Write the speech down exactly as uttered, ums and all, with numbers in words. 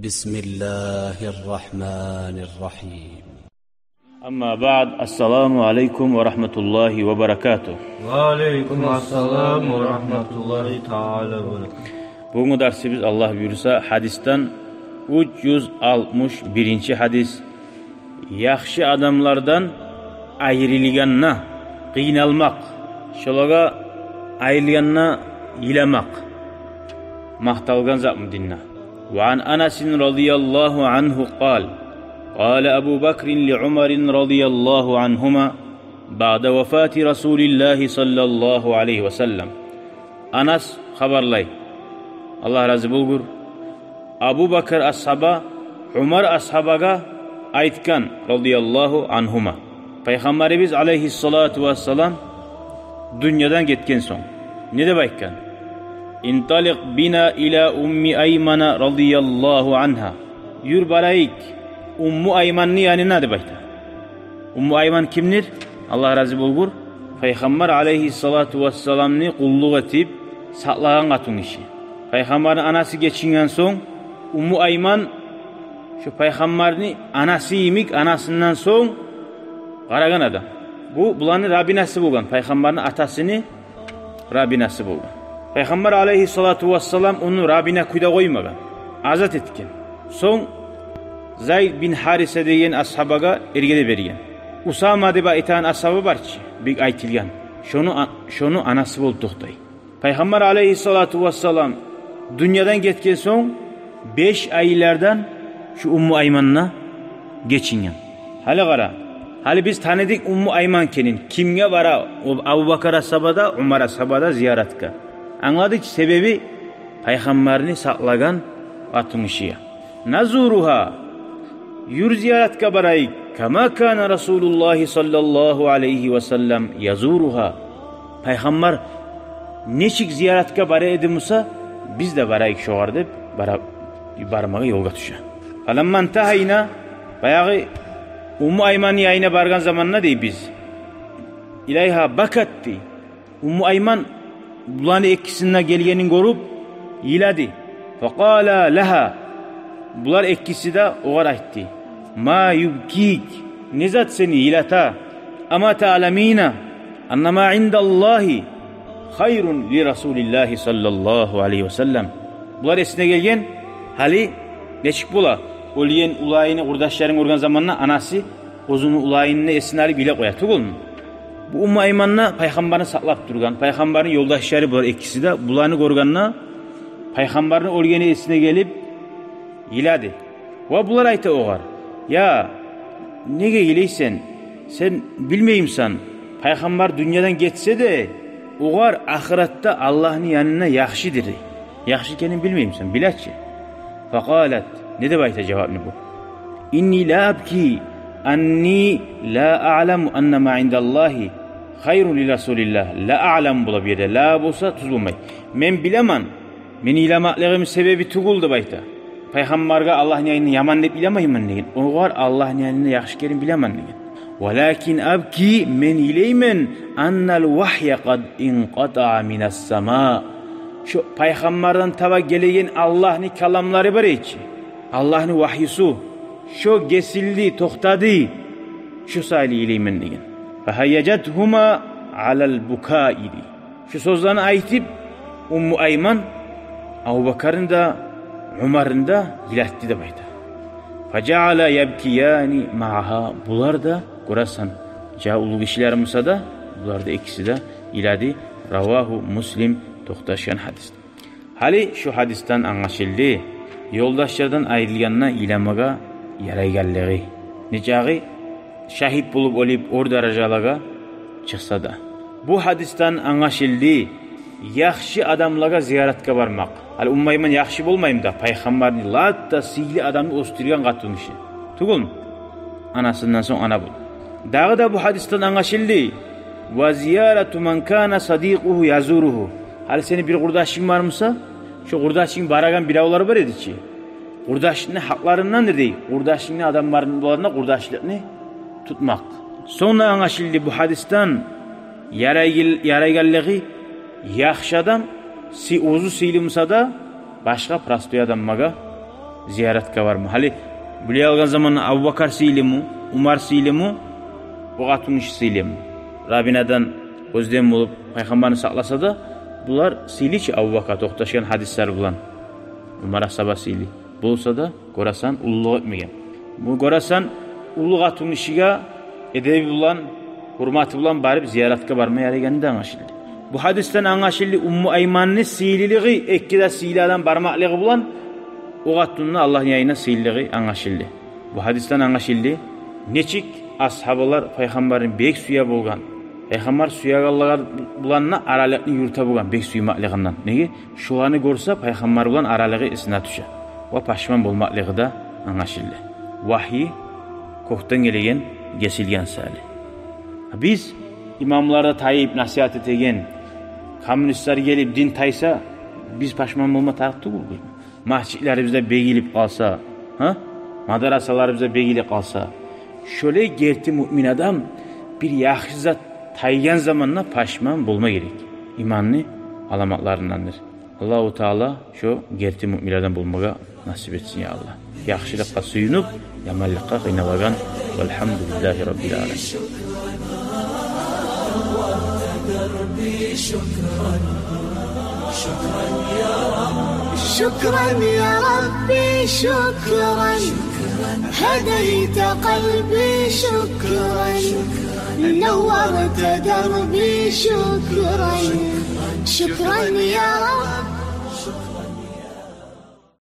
بسم الله الرحمن الرحيم. أما بعد، السلام عليكم ورحمة الله وبركاته. وعليكم السلام ورحمة الله تعالى وبركاته. Бугюнгю дарсыбыз, Аллагь буюрса, гьадисден уьч юз алтмыш биринчи гьадис. Яхшы адамлардан айрылгъанда къыйналмакъ, шолагъа айрылгъанда йыламакъ макъталгъан затмы динде? وعن أنس رضي الله عنه قال: قال أبو بكر لعمر رضي الله عنهما بعد وفاة رسول الله صلى الله عليه وسلم. Анас хабарлай, Аллагь рази болгъур, Абу Бакр асгьаба Умар асгьабагъа айтгъан, رضي الله عنهما, Пайхаммарыбыз, алайгьиссалату вассалам, дюньядан гетген сонг, не деп айтгъан? انطلق بنا إلى أم أيمن رضي الله عنها. Юр, барайыкъ Умму Айманны янына, деп айта. Умму Айман кимдир? Аллагь рази болгъур, Пайхаммар, алайгьиссалату вассаламны, къуллукъ этип сакълагъан къатынгиши. Пайхаммарны анасы гечинген сонг, Умму Айман шо Пайхаммарны анасы йимик, анасындан сонг къарагъан адам. Бу буланы рабинасы болгъан, Пайхаммарны атасыны рабинасы болгъан. Пайхаммар, алайгьиссалату вассалам, ону рабина кюйде къоймагъан, азат этген. Сонг Зайд бин Гьариса деген асгьабагъа эрге де берген. Усама деп айтагъан асгьаба бар чы, бек айтылгъан. Шону а-, шону анасы болуп токътай. Пайхаммар, алайгьиссалату вассалам, дюньядан гетген сонг, беш айлардан шу Умму Айманны гечинген. Гьали къара, гьали биз таныдыкъ Умму Айман экенин. Кимге бара о Абу Бакр асгьаба да, Умар асгьаба да зияратгъа? Англадыкъ себеби, Пайхаммарны сакълагъан къатынгишиге. نزورها, юр зияратгъа барайыкъ, كما كان رسول الله صلى الله عليه وسلم يزورها. Пайхаммар нечик зияратгъа бара эди буса, биз де барайыкъ шогъар деп, бара-, бармагъа ёлгъа тюше. فلما انتهينا, баягъы Умму Айманны янына баргъан заманда, дей, биз, إليها بكت, дей. Умму Айман буланы экисини де гелгенин гёрюп йылады. فقال لها, булар экиси де огъар айтды: ما يبكيك, не зат сени йылата? أما تعلمين أن ما عند الله خير لرسول الله صلى الله عليه وسلم. Булар эсине гелген, гьали нечик бола, оьлген уланын, къурдашларын гёрген заманда анасы оьзюню уланын эсине алып йылап къоя тюгюлмю? Бу Умму Айман да Пайхаммарны сакълап тургъан, Пайхаммарны ёлдашлары булар экиси де, буланы гёргенде, Пайхаммарны оьлгени эсине гелип, йылады. Ва булар айта огъар: «Я, неге йылайсан? Сен билмеймисен, Пайхаммар дюньядан гетсе де, огъар ахыратда Аллагьны янында яхшыдыр, дей. Яхшы экенин билмеймисен, биле чи». فقالت, не деп айта жавапны бу? إني لا أبكي أني لا أعلم أن ما عند الله خير لرسول الله. لا أعلم бола бу ерде. Ла болса тюз болмай. Мен билемен, мени йыламакълыгъым себеби тюгюл деп айта, Пайхаммаргъа Аллагьны янындан яман деп йыламайман деген. Огъар Аллагьны янындан яхшы экенин билемен деген. ولكن أبكي, мен йылайман, أن الوحي قد انقطع من السماء. Шо Пайхаммардан таба гелеген Аллагьны каламлары бар эди чи, Аллагьны вагьюсу, шо гесилди, токътады. Шо саялы йылайман деген. فهيجتهما على البكاء, дей. Шу сёзлени айтып, Умму Айман Абубакарны да, Умарны да йылатды деп айта. فجعلا يبكيان معها. Булар да, гёресен, жа уллу гишилер буса да, булар да экиси де йылады. رواه مسلم, токъташгъан гьадис. Гьали шу гьадисден англашылды ёлдашлардан айрылгъанда йыламагъа ярайгъанлыгъы, нечакъы шагьит болуп оьлюп, оьр даражалагъа чыкъса да. Бу гьадисден англашылды яхшы адамлагъа зияратгъа бармакъ. Гьали Умму Айман яхшы болмаймы да, Пайхаммарны лап да сыйлы адамны оьсдюрген къатынгиши тюгюлмю? Анасындан сонг ана бу. Дагъы да бу гьадисден англашылды: وزيارة من كان صديقه يزوره. Гьали сени бир къурдашынг бар буса, шо къурдашынг барагъан биревлер бар эди чи, къурдашлыкъны гьакъларындандыр, дей, къурдашынгны адамларына къурдашлыкъны тутмакъ. Сонг да англашылды бу гьадисден ярайгъ-, ярайгъанлыгъы яхшы адам, сы-, оьзю сыйлы буса да, башгъа простой адамлагъа зияратгъа барма. Гьали булай алгъан заманда Абубакар сыйлымы, Умар сыйлымы, о къатынгиши сыйлымы? Рабинадан оьзден болуп пайхаммарны сакъласа да, булар сыйлы чы Абубакар, токъташгъан гьадислер булан. Умар асгьаба сыйлы. Болса да, гёресен, уллулукъ этмеген. Бу, гёресен, уллу къатынгишиге эдеби булан, гьюрматы булан барып зияратгъа барма ярайгъаны да англашылды. Бу гьадисден англашылды Умму Айманны сыйлылыгъы, эки де сыйлы адам бармакълыгъы булан о къатынны Аллагьны янына сыйлылыгъы англашылды. Бу гьадисден англашылды нечик асгьабалар пайхаммарны бек сюе болгъан, пайхаммар сюегенлер булан да аралыкъны юрюте болгъан бек сюймеклигинден. Неге? Шоланы гёрсе, пайхаммар булан аралыгъы эсине тюше. Ва пашман болмакълыгъы да англашылды. Вагьйи кёкден гелеген, гесилген саялы. Биз имамлар да тайып насигьат этеген, коммунистлер гелип дин тайса, биз пашман болма тарыкъ тюгюлбюз. Межитлерибиз де бегилип къалса, гьа? Мадрасаларыбыз да бегилип къалса, шолай герти муъмин адам бир яхшы зат тайгъан заманда пашман болма герек. Иманны аламатларындандыр. Аллагьу Таала шо герти муъминлерден болмагъа насип этсин, я Аллагь. Яхшылыкъгъа сююнюп, яманлыкъгъа къыйналагъан. Валгьамдулиллагьи раббил аламин. شكرا يا ربي، شكرا. هديت قلبي، شكرا. نورت دربي، شكرا. شكرا يا رب.